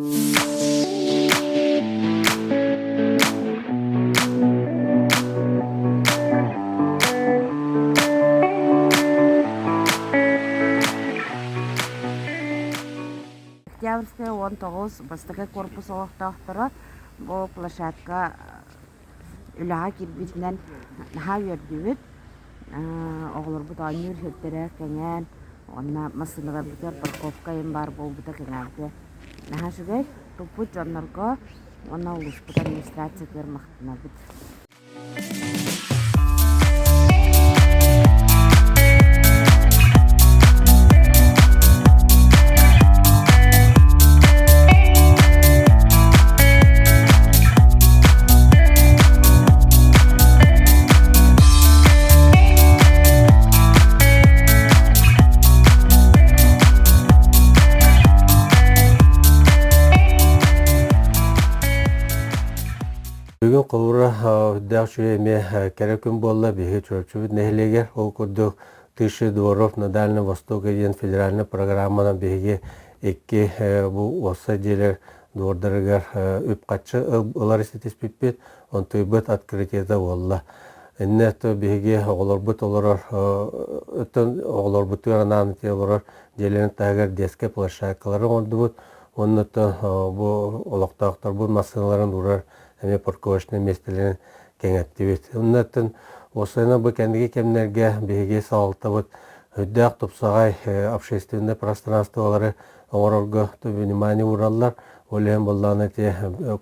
Октябрьская 19 бастакы корпус олохтоохторо бу площадка үлэҕэ киирбитинэн наһаа үөрдүбүт. Оҕолорбут оонньуур сирдэрэ кэҥээн, уонна массыыналарбытыгар парковка эҥин баар буолбута кэҥээбитэ наһаа үчүгэй. Туппут дьоннорго уонна улууспут администрациятыгар махтанабыт. Бүгүн холобура үрдээх үчүгэй эмиэ кэрэ күн буолла биһиги Чурапчыбыт нэһилиэгэр. Ол курдук Тысяча дворов на Дальнем Востоке диэн федеральнай программанан биһиги икки бу уопсай дьиэлэр двордарыгар үп-харчы ылар ситиспиппит, онтуйбут открытиета буолла. Иннэ биһиги оҕолорбут олорор өттөн оҕолорбутугар анаан ити олорор дьиэлэрин таһыгар детскай площадкалары оҥордубут. Уонна бу олохтоохторбут массыыналарын уурар эмиэ парковочнай миэстэлэрин кэҥэттибит. Оннуттан уопсайынан бу кэнники кэмнэргэ биһиги салалтабыт үрдээх тупсаҕай общественнай пространстволары оҥорорго внимание уураллар. Ол иһин буоллаҕына ити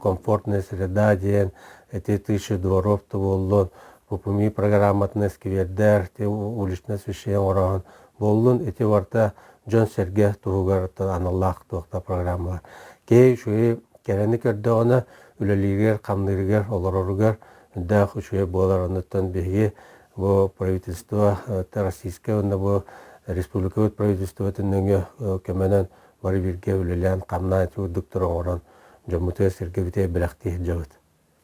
комфортная среда диэн ити тысяча дворов да буоллун, ППМИ программатын сквердэр, ити уличное освещение оҥороһун буоллун, ити барыта дьон-сэргэ туһугар аналлаах туохта программалар. Киһи үчүгэй кэрэни көрдөҕүнэ үлэлииригэр, хамныырыгар, олороругар үрдээх үчүгэй буолар. Оннуттан биһиги бу правительство российскай уонна бу республикабыт правительствотын нөҥүө көмөнөн бары бииргэ үлэлээн, хамнаан ити курдуктары оҥорон дьоммутугар сиргэбитигэр бэлэхтии сылдьабыт.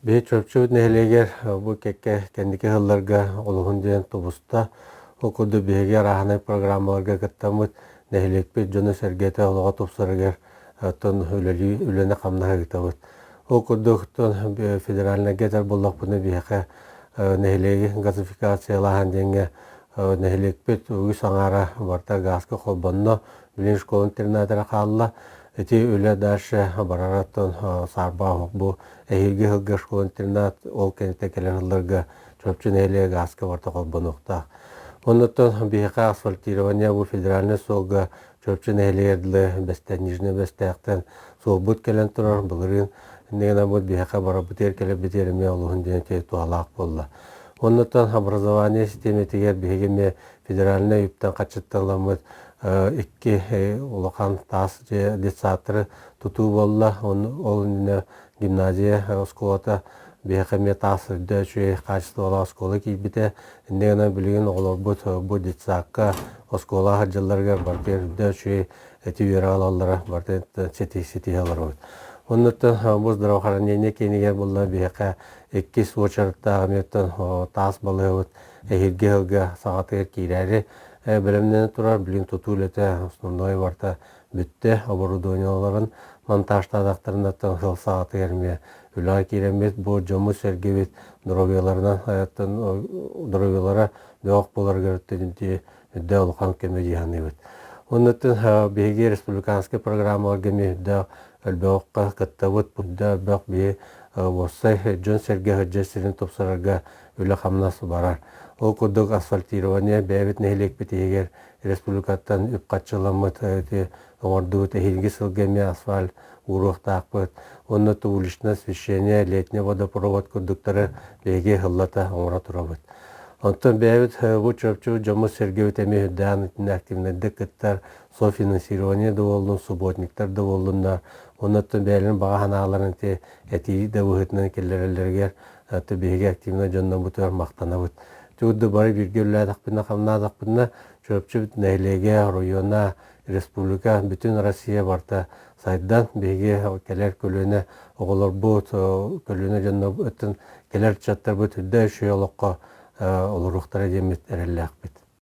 Биһи Чурапчыбыт нэһилиэгэр бу кэккэ кэнники сылларга олуһун диэн тубуста. Ол курдук биһиги арааһынай программаларга кыттаммыт нэһилиэкпит дьоно-сэргэтэ олоҕо тупсарыгар оттон үлэлии үлэни-хамнаһы ыытабыт. Ол курдук оттон федеральнайга этэр буоллахпына биһиэхэ нэһилиэги газификациялааһын диэҥҥэ нэһилиэкпит үгүс аҥаара барыта гааска холбонно, билигин школа интернатара хаалла. Ити үлэ дальше барара оттон саарбаах бу эһиилги сылга школа интернат ол кэнниттэн кэлэр сылларга Чурапчы нэһилиэгэ гааска барыта холбонуохтаах. Оннуттан биһиэхэ асфальтирование бу федеральнай суолга Чурапчы нэһилиэгэр дылы Бэстэ Нижнэй Бэстээхтэн суолбут кэлэн турар. Былырыын иннигинэ гынаммыт биһиэхэ барарбытыгар кэлэрбитигэр эмиэ олуһун диэн туһалаах буолла. Оннуттан образование систиэмэтигэр биһиги эмиэ федеральнай үптэн хаччытталаммыт икки улахан таас дьиэ детсадтары тутуу буолла. Ол иннинэ гимназия оскуолата биһиэхэ эмиэ таас үрдэ үчүгэй хаачыстыбалаах оскуола киирбитэ. Инньэ гынан билигин оҕолорбут бу детсадка оскуола сылдьалларыгар барытыгар үрдэ үчүгэй эти үөрэх ылаллара барытын ситиһэ олоробут. Оннуттан бу здравоохранение киинигэр буолла биһиэхэ иккис уочараттаах эмиэттэн таас балыыһабыт эһиилги сылга саҕатыгар киирээри бэлэмнэнэ турар. Билигин тутуу үлэтэ основной барыта бүттэ. Оборудованиеларын монтажтаатахтарына сыл саҕатыгар эмиэ үлэҕэ киирэммит бу дьоммут-сэргэбит доруобуйаларынан доруобуйалара бөҕөх буоларыгар үрдэ улахан көмө дии саныыбыт. Оннуттан биһиги республиканскай программаларга эмиэ үрдээх элбэххэ кыттабыт. Үрдэ элбэх биһи уопсай дьон-сэргэ сылдьар сирин тупсарарга үлэ-хамнас барар. Ол курдук асфальтирование бэйэбит нэһилиэкпит иһигэр республикаттан үп харчыламмыт ити оҥордубут эһиилги сылга эмиэ асфальт ууруохтаахпыт. Уонна уличное освещение, летний водопровод курдуктары биһиги сыллата оҥоро турабыт. Онтон бэйэбит бу Чурапчы дьоммут-сэргэбит эмиэ үрдээн итиннэ активнайдык кыттар, софинансирование да буоллун, субботниктар да буоллуннар, оннуттан бэйэлэрин баҕа санааларын ити этии да быһыытынан киллэрэллэригэр биһиги активнай дьоннорбутугар махтанабыт. Түгүрдү бары бииргэ үлэлээтэхпинэ, хамнаатахпына, Чурапчы нэһилиэгэ, оройуона, республика, бүтүн Россия барыта сайдан, биһиги кэлэр көлүөнэ оҕолорбут, көлүөнэ дьоннорбут кэлэр ыччаттарбыт үрдэ үчүгэй олоххо олоруохтара диэммит эрэллээхпит.